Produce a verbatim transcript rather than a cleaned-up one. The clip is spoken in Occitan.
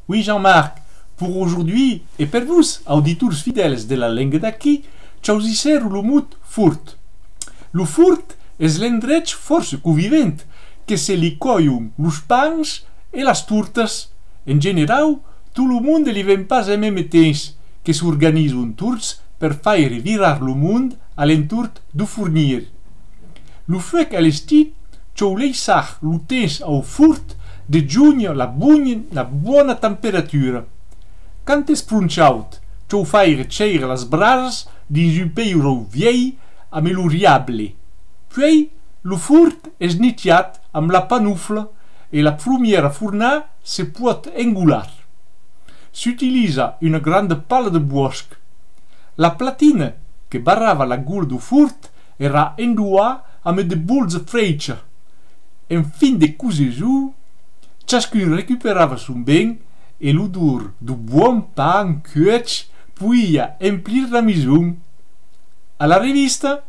Oui, Jean-Marc, pour aujourd'hui e per vos, auditors fidèls de La Lenga d'Aquí, chausissèro lo mot fort. Lo fort es l'endrech fòrça convivent que se li còion los pans e las tortas. En generau, tot lo monde li ven pas en meme temps, que s'organizon torts per faire virar lo mond a l'entorn dau fornièr. Lo fuec a l'estiu, chau laissar lo temps au fort de jónher la bòna, la bòna temperatura. Quand es pron chaud, chau faire cheire las brasas dins un peiròu vielh amé lo riable. Puèi, lo fort es netiat amb la panofla e la prumièra fornada se pòt engolar. S'utiliza una granda pala de bòsc. La platina que barrava la gola dau fort èra endoada amé de bolzas freichas. En fin de coseson, chascun recuperava son ben e l'odor dau bòn pan cuech poiá emplir la maison. A la revista,